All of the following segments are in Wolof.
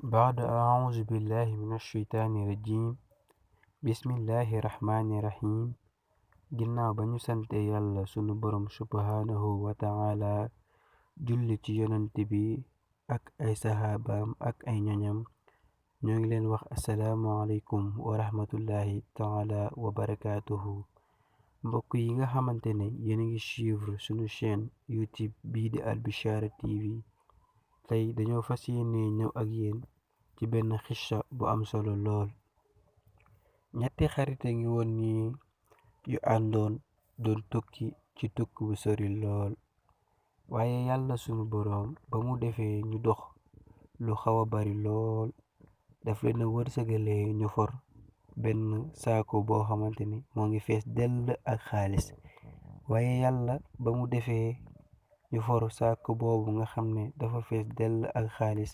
بعد أعوذ بالله من الشيطان الرجيم بسم الله الرحمن الرحيم ginnaaw ba ñu sante yàlla sunu borom subhaanahu wa ta'ala julli ci yonent bi ak ay saxaabaam ak ay ñoñam ñoo ngi leen wax assalaamu aleykum wa rahmatullahi ta'ala wa barakaatuhu mbokk yi nga xamante ne yéen a ngi suivre sunu chaîne YouTube bii di Al Bichara TV tey dañoo fas yéene ñëw ak yéen ci benn xissa bu am solo lool ñetti xarite ngi woon ni yu àndoon doon tukki ci tukki bu sori lool waaye yàlla sunu boroom ba mu defee ñu dox lu xaw a bari lool daf leen a wërsëgalee ñu for benn saako boo xamante ni moo ngi fees dell ak xaalis waaye yàlla ba mu defee ñu for saako boobu nga xam ne dafa fees dell ak xaalis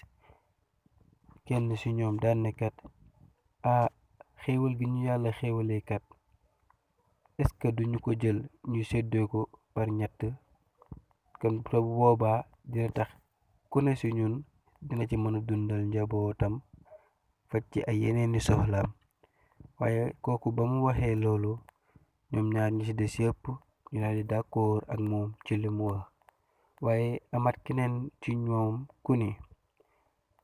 kenn ci ñoom daan ne kat xéewal gi ñu yàlla xéewalee kat est-ce que duñu ko jël ñu séddoo ko par ñett kon bu boobaa dina tax ku ne ci ñun dina ci mën a dundal njabootam faj ci ay yeneeni soxlaam waaye kooku ba mu waxee loolu ñoom ñaar ñi ci des yëpp ñu daal di d'accord ak moom ci li mu wax waaye amat keneen ci ñoom ku ni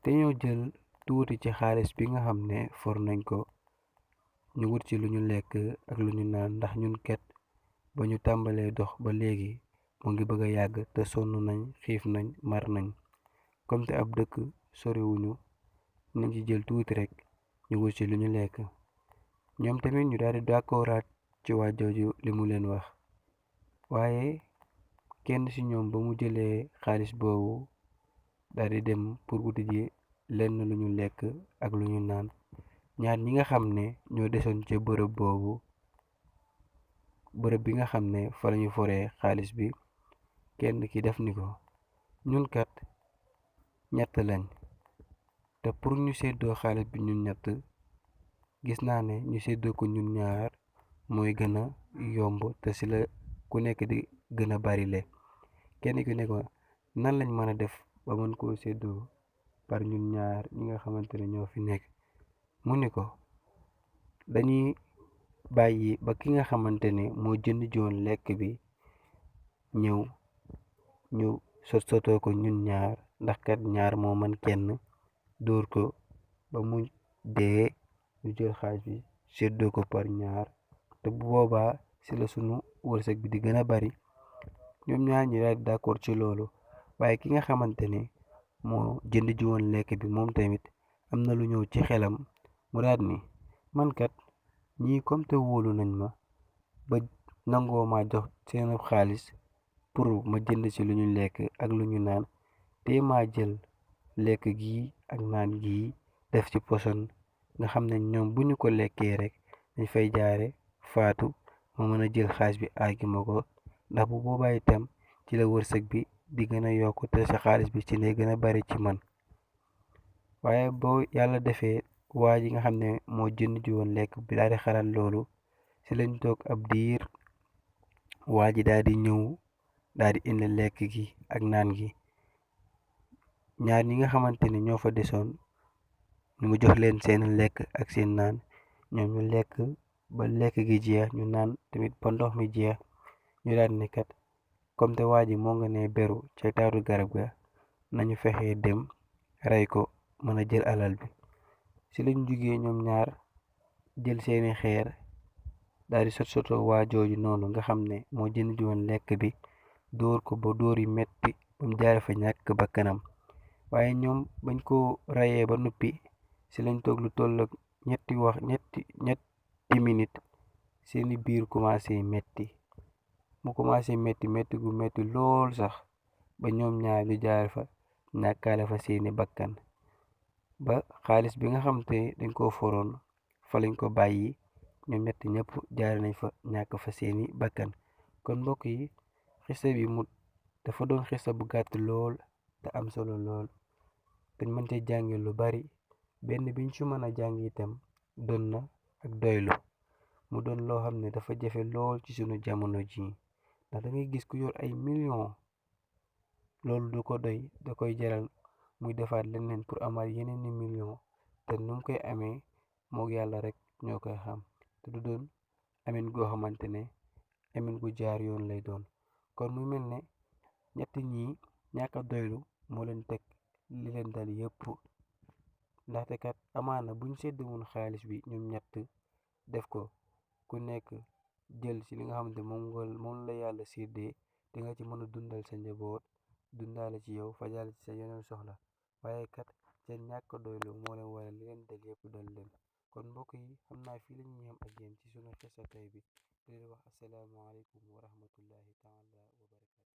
te ñoo jël tuuti ci xaalis bi nga xam ne for nañ ko ñu wut ci lu ñu lekk ak lu ñu naan ndax ñun ket ba ñu tàmbalee dox ba léegi mu ngi bëgg a yàgg te sonn nañ xiif nañ mar nañ comme te ab dëkk soriwuñu nañ ci jël tuuti rek ñu wut ci lu ñu lekk ñoom tamit ñu daal di d'accordaat ci waa jooju li mu leen wax waaye kenn ci ñoom ba mu jëlee xaalis boobu daal di dem pour wuti ji lenn lu ñu lekk ak lu ñu naan ñaar ñi nga xam ne ñoo desoon ca bërëb bi nga xam ne fa lañu foree xaalis bi kenn ki def ni ko ñun kat ñett lañ te pour ñu séddoo xaalis bi ñun ñett gis naa ne ñu séddoo ko ñun ñaar mooy gën a yomb te ci la ku nekk di gën a bari le kenn ki ne ko nan lañ mën a def ba mën koo séddoo par ñun ñaar ñi nga xamante ne ñoo fi nekk mu ni ko dañuy bàyyi ba ki nga xamante ne moo jënd joon lekk bi ñëw ñu sotoo ko ñun ñaar ndax kat ñaar moo man kenn dóor ko ba mu dee ñu jël xaalis bi séddoo ko par ñaar te bu boobaa ci la sunu wërsëg bi di gën a bari ñoom ñaar ñi daal d'accord ci loolu waaye ki nga xamante ne moo jënd ji woon lekk bi moom tamit am na lu ñëw ci xelam mu daal ni man kat ñii comme te wóolu nañ ma ba nangoo ma jox seen xaalis pour ma jënd ci lu ñu lekk ak lu ñu naan te maa jël lekk gi ak naan gi def ci poson nga xam ne ñoom bu ñu ko lekkee rek dañ fay jaare faatu ma mën a jël xaalis bi aagi ma ko ndax bu boobaa itam ci la wërsëg bi di gën a yokk te sa xaalis bi ci lay gën a bari ci man waaye boo yàlla defee waa ji nga xam ne moo jënd ji woon lekk bi daal di xalaat loolu ci lañ toog ab diir waa ji daal di ñëw daal di indi lekk gi ak naan gi ñaar ñi nga xamante ne ñoo fa desoon ñu mu jox leen seen lekk ak seen naan ñoom ñu lekk ba lekk gi jeex ñu naan tamit ba ndox mi jeex ñu daal ne kat comme te waa ji moo nga ne beru ca taatu garab ga nañu fexee dem rey ko mën a jël alal bi ci lañ jugee ñoom ñaar jël seeni xeer daal di soto waa jooju noonu nga xam ne moo jënd ji woon lekk bi dóor ko ba dóor yi metti ba mu jaare fa ñàkk bakkanam waaye ñoom bañ ko rayee ba noppi ci lañ toog lu toll ak ñetti minute seeni biir commencé metti mu commencé metti gu metti lool sax ba ñoom ñaar ñu jaare fa ñàkkaale fa seeni bakkan ba xaalis bi nga xam te dañ ko foroon fa lañ ko bàyyi ñoom ñett ñëpp jaare nañ fa ñàkk fa seeni bakkan kon mbokk yi xisa bi mu dafa doon xisa bu gàtt lool te am solo lool dañ mën cee jànge lu bari benn biñ ci mën a jàng itam doon na ak doylu mu doon loo xam ne dafa jafe lool ci sunu jamono ji ndax da ngay gis ku yor ay millions loolu du ko doy da koy jaral muy defaat leneen pour amaat yeneen ni million te nu mu koy amee moog yàlla rek ñoo koy xam te du doon amin goo xamante ne amin gu jaar yoon lay doon. kon muy mel ne ñett ñii ñàkk a doylu moo leen teg li leen dal yëpp, ndaxte kat amaana buñ sédd woon xaalis bi ñoom ñett def ko ku nekk jël ci li nga xamante moom la yàlla séddee di nga ci mën a dundal sa njaboot, dundaale ci yow, fajal ci sa yeneen soxla. waaye kat seen ñàkk doylu moo leen waral li leen dal yëpp dal leen. kon mbokk yi xam naa fii la ñuy yem ak yéen ci sunu xisa tey bi di leen wax asalaamaaleykum wa rahmatullahi taala wa barakatu.